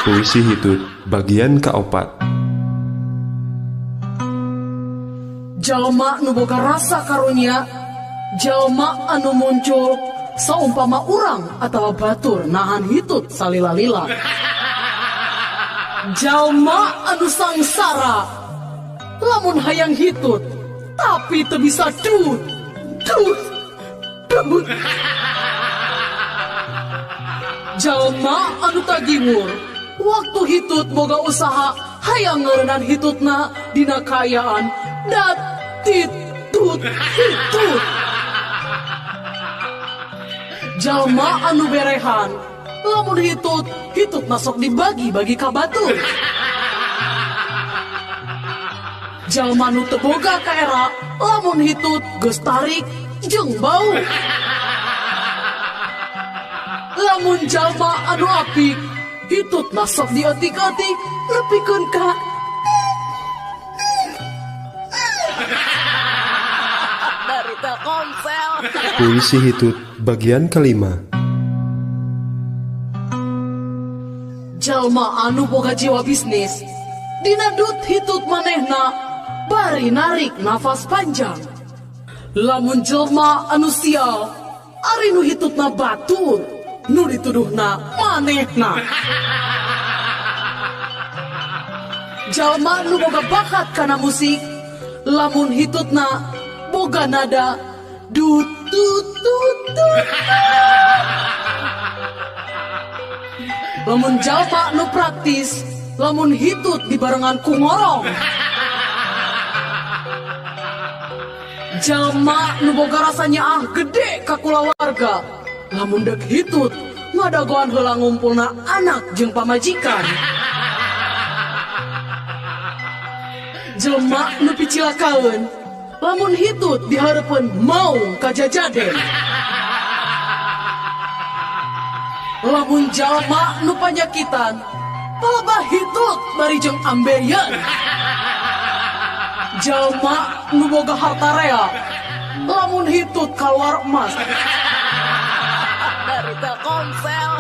Puisi hitut bagian kaopat. Jalma nu boga rasa karunya, jalma anu muncul saumpama urang atawa batur nahan hitut salila-lila. Jalma anu sangsara lamun hayang hitut tapi teu bisa dut dut dut. Jalma anu tagiwur waktu hitut boga usaha hayang ngarenan hitutna dina kaayaan dat tit tut hitut. Jalma anu berehan lamun hitut hitut masuk dibagi-bagi ka batur. Jalma nu teu boga kaera lamun hitut geus tarik jeung bau. Lamun jalma anu apik hitut masuk dietik-etik nepikeun ka dari Telkomsel. Puisi hitut bagian kelima. Jalma anu boga jiwa bisnis dina dut hitut manehna bari narik nafas panjang. Lamun jelma anu sial ari nu hitutna batur nu dituduhna manehna. Jalma nu boga bakat kana musik lamun hitutna boga nada dut tut tut tut. Lamun jalma nu praktis lamun hitut dibarengan ku ngorong. Jalma nu boga rasa nyaah gede ka kulawarga lamun deuk hitut ngadagoan heula ngumpulna anak jeung pamajikan. Jelma nu picilakaeun lamun hitut dihareupeun maung kajajaden. Lamun jalma nu panyakitan palebah hitut bari jeung ambeien. Jalma nu boga harta rea lamun hitut kaluar emas. Dari Telkomsel.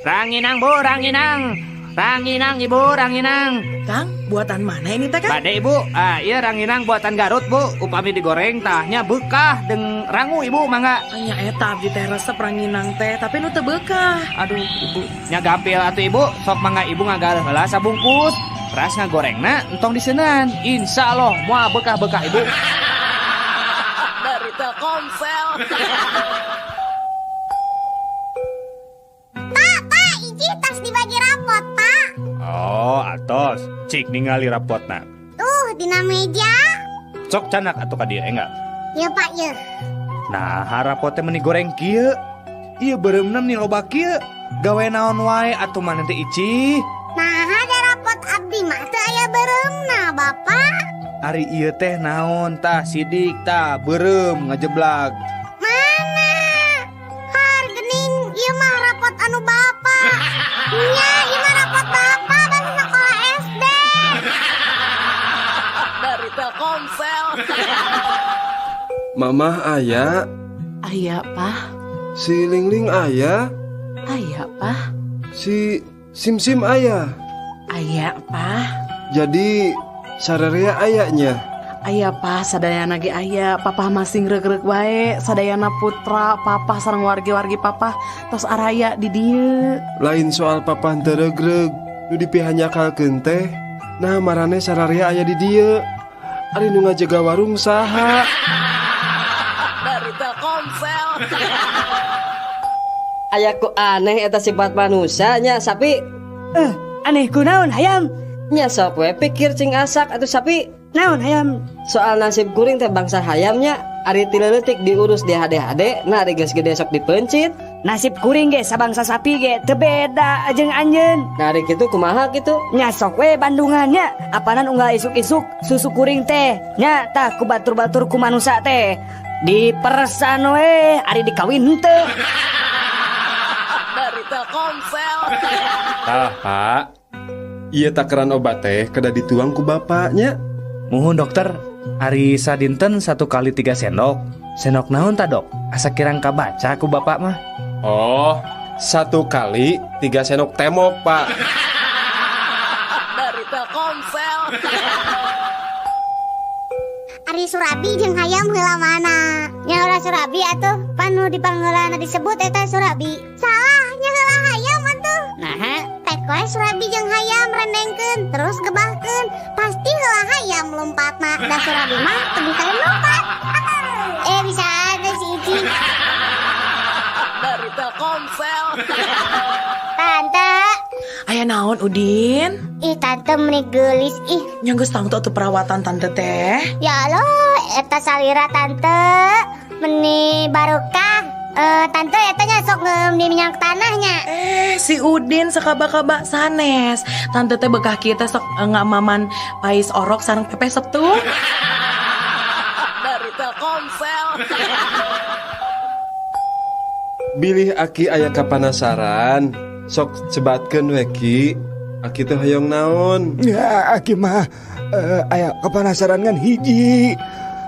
Ranginang bu, ranginang. Ranginang ibu, ranginang. Kang, buatan mana ini teh Kang? Bade ibu, iya ranginang buatan Garut bu. Upami digoreng tahnya bekah deng rangu ibu mangga. Nya eta abdi teh resep ranginang teh, tapi nu teu bekah. Aduh ibu, nya gampil atuh ibu, sok mangga ibu ngagaleuh heula sabungkus. Ras ngagorengna entong diseunan. Insya Allah moal bekah-bekah ibu. Dari Telkomsel. Pak, Pak, iji tas dibagi rapot, Pak. Oh, atos. Cik ningali rapotna. Tuh, dina meja. Sok canak atuh ka dieu enggak? Ya, Pak, ya. Nah, rapotnya meni goreng kieu. Ieu beureumna meni loba kieu. Gawe naon wae atuh maneh teh Ici? Nah, ada rapot abdi mah teu aya beureumna, Bapak. Ari ieu teh naon tah sidik tah beureum ngajeblag. Mana? Har geuning ieu mah rapot anu Bapak. Nya, ieu mah rapot Bapak basa sekolah SD. Dari Telkomsel. Mamah aya? Aya, Pak. Si Lingling aya? Aya, Pak. Si Sim-Sim aya? Aya, Pak. Jadi sararea ayanya? Aya, Pak, sadayana ge aya. Papa masih ngreugreg wae, sadayana putra, papa sareng wargi-wargi papa tos araya di dieu. Lain soal papa henteu regreg, nu dipihanyakalkeun teh. Nah, marane sararea aya di dieu. Ari nu ngajaga warung saha? Dari Telkomsel. Aya ku aneh eta sifat manusianya sapi. Aneh kunaon hayam? Nya sok we pikir cing asak atuh sapi. Naon hayam? Soal nasib kuring teh bangsa hayamnya, ari ti leutik diurus di hade-hade, nah ari geus gede sok dipencit. Nasib kuring ge sabangsa sapi ge teu beda jeung anjeun. Nah ari kitu kumaha kitu? Nya sok we bandungannya, apanan unggal isuk-isuk susu kuring teh nya tah ku batur-batur ku manusa teh. Dipersan we ari dikawin henteu. Dari Telkomsel. Tah, Pak. Ieu takaran obat teh kedah dituang ku bapaknya. Muhun dokter, ari sadinten 1 kali 3 sendok. Sendok naon ta dok? Asa kirang kabaca ku bapak mah. Oh, 1 kali 3 sendok temok, Pak. Dari Telkomsel. Ari Surabi jeung hayam heula mana? Nya ulah Surabi atuh, pan nu dipangheulana disebut eta Surabi. Salah, nya heula hayam atuh. Naha, pek we Surabi jeung hayam rendengkeun terus gebahkeun. Pasti heula hayam lompatna, da Surabi mah teu bisa lompat. Bisa aja si Ici. Dari Telkomsel. Tante. Aya naon Udin? Ih tante meni geulis ih. Nya geus tangtu atuh perawatan tante teh. Ya Allah, eta salira tante meni barokah. Tante eta nya sok di minyak tanahnya. Si Udin sakaba-kaba sanes. Tante teh bekah kieu teh sok ngamaman pais orok sareng pepes setu. Dari Telkomsel. Bilih aki aya kapanasaran, sok sebatkeun we Ki. Aki teh hoyong naon? Ya aki mah aya kapanasaran ngan hiji.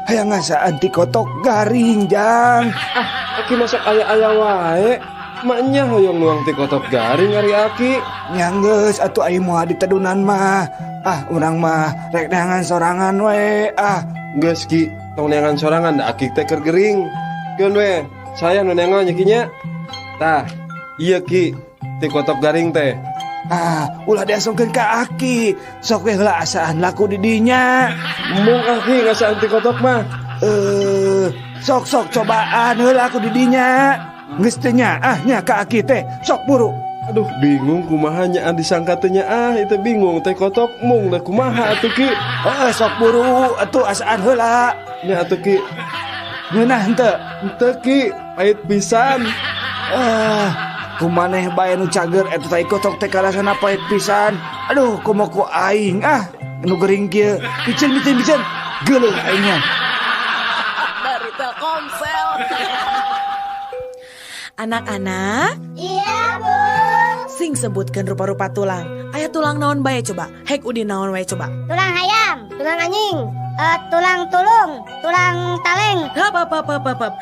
Hayang ngasaan ti kotok garing jang. Ah, aki masuk aya-aya wae. Maknya hoyong nuang ti kotok garing ari aki. Nya geus atuh aya moal ditedunan mah. Ah, urang mah rek neangan sorangan we. Ah, geus Ki, tong neangan sorangan da aki teh keur gering. Keun we, saya nu neangan nya Ki nya. Tah, ieu Ki, ti kotok garing teh. Ah, ulah diasongkeun ka aki. Sok we heula asaan laku di dinya. Mung aki ngasaan ti kotok mah. Sok sok cobaan heula aku di dinya. Geus teu nyaah nya ka aki teh. Sok buru. Aduh, bingung kumaha nyaan disangka teh nyaah, itu bingung teh kotok mung da kumaha atuh Ki. Heeh, sok buru atuh asaan heula. Nya atuh Ki. Ngeunah henteu? Henteu Ki, pahit pisan. Kumaneh bae nu cager eta tai kotok teh kalasana pahit pisan. Aduh, komo ku aing ah nu gering kieu. Piceun piceun piceun. Geuleuh aingnya. Dari Telkomsel. Anak-anak. Iya, Bu. Sing sebutkan rupa-rupa tulang. Aya tulang naon bae coba? Hek Udin naon wae coba? Tulang hayam, tulang anjing, tulang tulung, tulang taleng. Hap hap hap hap hap.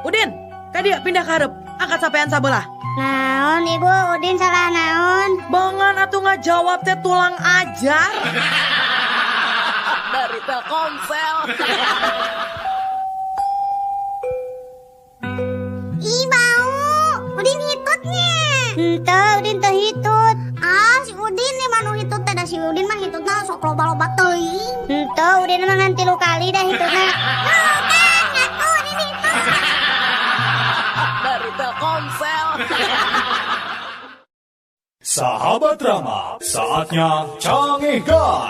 Udin, ka dieu pindah ka hareup. Angkat sampean sabelah. Naon ibu, Udin salah naon? Bongan atuh ngajawab teh tulang ajar. Dari Telkomsel. Ih bau, Udin hitutnya. Henteu, Udin teu hitut. Ah, si Udin nih manu hitut teh, da si Udin mah hitutna sok loba-loba teuing. Henteu, Udin mah ngan 3 kali dah hitutna. Tuh kan, ngaku Udin hitut. Dari Telkomsel. Sahabat Rama, saatnya Cangehgar.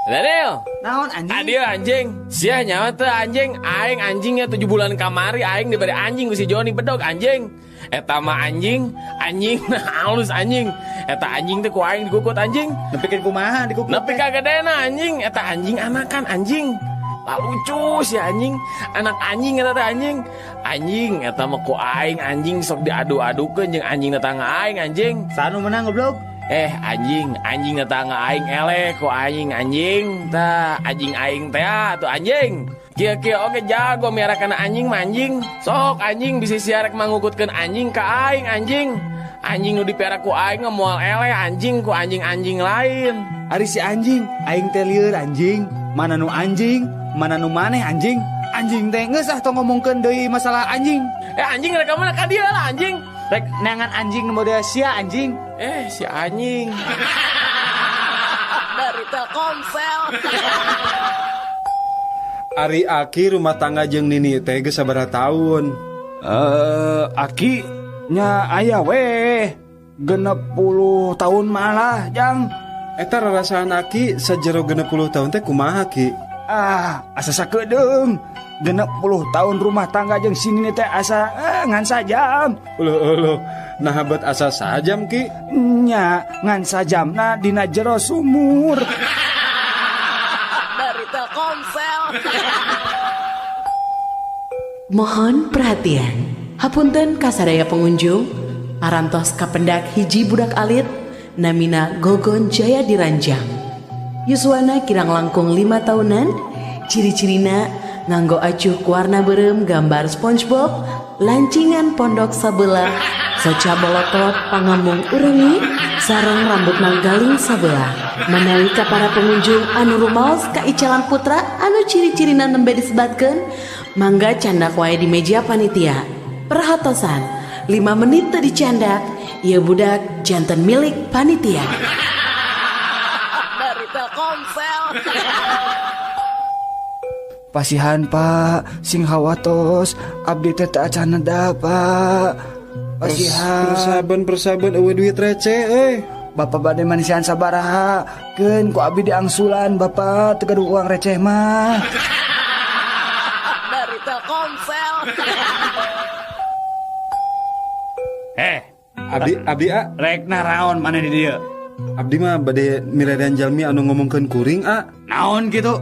Daniel, naon anjing? Adio anjing, sia nyawa teh anjing, aing anjingnya 7 bulan kamari aing diberi anjing ku si Joni bedog anjing. Eta mah anjing, anjing halus anjing. Eta anjing teh ku aing dikukut anjing. Nepikeun kumaha dikukut? Nepi ka gedena anjing, eta anjing anakan anjing. Lah lucu si anjing, anak anjing eta teh anjing. Anjing eta mah ku aing anjing sok diadu-adukeun jeung anjing tetangga aing anjing. Sanu menang goblok. Anjing, anjing tetangga aing eleh ku aing anjing. Tah anjing aing teh atuh anjing. Kieu-kieu oge jago miara kana anjing mah anjing. Sok anjing bisi sia rek mangukutkeun anjing ka aing anjing. Anjing nu dipiara ku aing mah moal eleh anjing ku anjing-anjing lain. Ari si anjing, aing teh lieur anjing. Mana nu anjing, mana nu maneh anjing. Anjing teh geus ah tong ngomongkeun deui masalah anjing. Anjing rek ka mana ka dieu lah anjing. Rek neangan anjing nu model sia anjing. Si anjing. Dari Telkomsel. Ari aki rumah tangga jeung nini teh geus sabaraha taun? Aki nya aya weh 60 tahun malah jang. Eta rarasaan aki sajero 60 tahun teh kumaha Ki? Ah, asa sakedeung. 60 tahun rumah tangga jeung si nini teh asa ngan sajam. Uluh uluh, nah bet asa sajam Ki? Nya ngan sajamna dina jero sumur. Dari Telkomsel. Mohon perhatian. Hapunten kasadaya pengunjung, parantos kapendak hiji budak alit namina Gogon Jaya Diranjang. Yuswana kirang langkung 5 tahunan, ciri-cirina nganggo acuh warna berem gambar SpongeBob, lancingan pondok sabelah. Soca bolotot pangambung ureungit sareng rambut manggaling sabelah. Manawi ka para pengunjung anu rumaos ka Icalan Putra anu ciri-cirina nembe disebatkeun, mangga candak wae di meja panitia. Perhatosan, 5 menit teu dicandak, ieu budak janten milik panitia. Dari Telkomsel. Pasihan Pak, sing hawatos, abdi teh teu acan neda Pak. Pasihan. Persaban eueuh duit receh euy. Bapak bade manisian sabaraha, keun ku abdi diangsulan Bapak teu gaduh uang receh mah. Dari Telkomsel. Abdi a rek naraon maneh di dieu? Abdi mah bade miredan jalmi anu ngomongkeun kuring a. Naon kitu?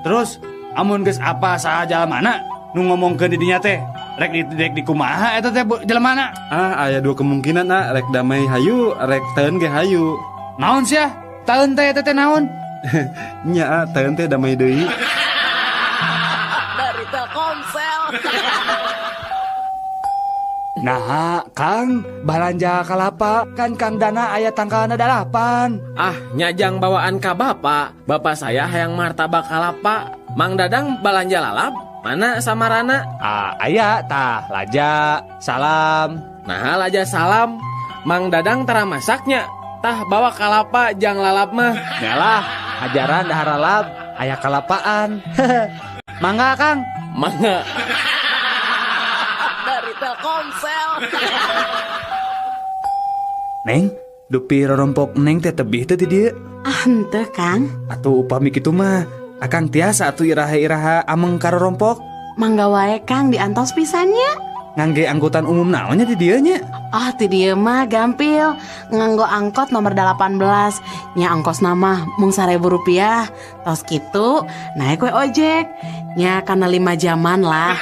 Terus amun geus apa saha jalmana nu ngomongkeun di dinya teh? Rek di kumaha eta teh jelema? Ah, aya dua kemungkinan ah, rek damai hayu, rek taeun ge hayu. Naon sia? Taeun teh eta teh naon? Nya ah, taeun teh damai deui. Dari Telkomsel. Nah, Kang, balanja kalapa kan Kang Dana aya tangkalna 8. Ah, nyajang bawaan ka bapak. Bapak saya hayang martabak kalapa. Mang Dadang balanja lalap. Mana samarana? Ah, aya tah laja salam. Nah, laja salam. Mang Dadang tara masaknya. Tah bawa kalapa jang lalap mah. Nyalah, ajaran dahar lalap, aya kalapaan. Mangga, Kang. Mangga. Dari Telkomsel. Neng, dupi rorompok neng teh tebih teh di dieu. Ah, henteu, Kang. Atuh upami kitu mah akang tiasa atuh iraha-iraha ameng ka rorompok. Mangga wae Kang diantos pisannya. Ngangge angkutan umum naonnya di dieu nya? Ah, ti dieu mah gampil. Nganggo angkot nomor 18. Nya ongkosna mah mung 1.000 rupiah. Tos kitu naik we ojek. Nya kana 5 jaman lah.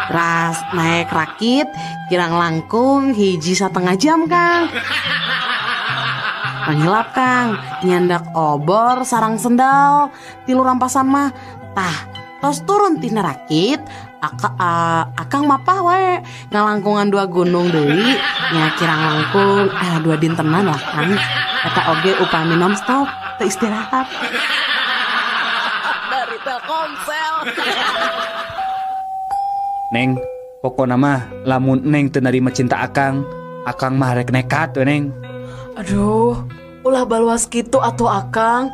Ras naik rakit kirang langkung 1,5 jam Kang. Pangilap Kang, nyandak obor sarang sendal, tilu rampasan mah. Tah, tos turun tina rakit, akang mapah wae ngalangkungan 2 gunung deui, nya kirang langkung 2 dintenan lah Kang. Eta oge upami nonstop teu istirahat. Dari Telkomsel. Neng, pokona mah lamun neng teu narima cinta akang, akang mah rek nekat we neng. Aduh, ulah baluas kitu atuh akang.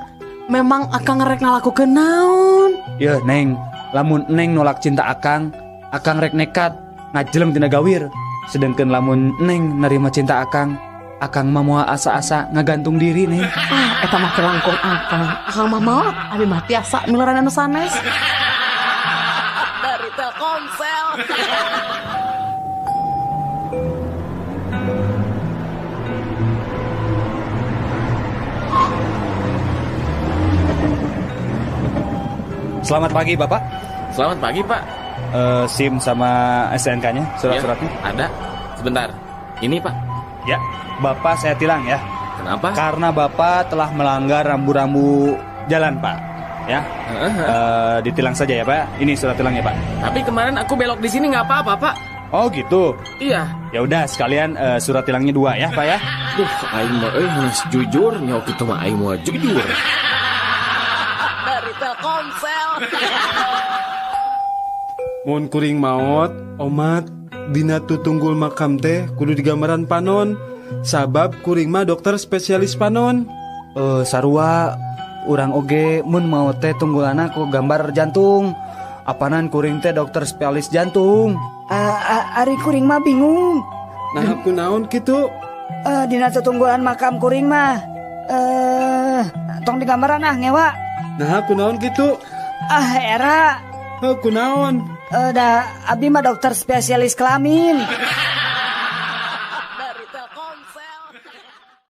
Memang akang rek ngalakukeun naon? Yeuh neng, lamun neng nolak cinta akang, akang rek nekat ngajeleng tina gawir. Sedengkeun lamun neng narima cinta akang, akang mah moal asa-asa ngagantung diri neng. Ah, eta mah kelangkung akang. Akang mah maot, abi mah tiasa miluran anu sanes. Dari Telkomsel. Selamat pagi Bapak. Selamat pagi Pak. SIM sama STNK-nya, surat-suratnya? Ya, ada. Sebentar. Ini Pak. Ya, Bapak saya tilang ya. Kenapa? Karena Bapak telah melanggar rambu-rambu jalan Pak. Ya. Ditilang saja ya Pak. Ini surat tilangnya Pak. Tapi kemarin aku belok di sini nggak apa-apa Pak. Oh gitu. Iya. Ya udah sekalian surat tilangnya 2 ya Pak ya. Duh, aing mah harus jujur, nyawa kitu mah aing mah jujur. Dari Telkomsel. Mun kuring maot, omat dina tutunggul makam teh kudu digambaran panon. Sabab kuring mah dokter spesialis panon. Sarua urang oge mun maot teh tunggulana ku gambar jantung. Apanan kuring teh dokter spesialis jantung. Ari kuring mah bingung. Nah, aku naon kitu? Dina tutunggulan makam kuring mah. Tong digambaran ah ngewa. Nah, aku naon kitu? Ah, era. Aku naon? Da abdi mah dokter spesialis kelamin.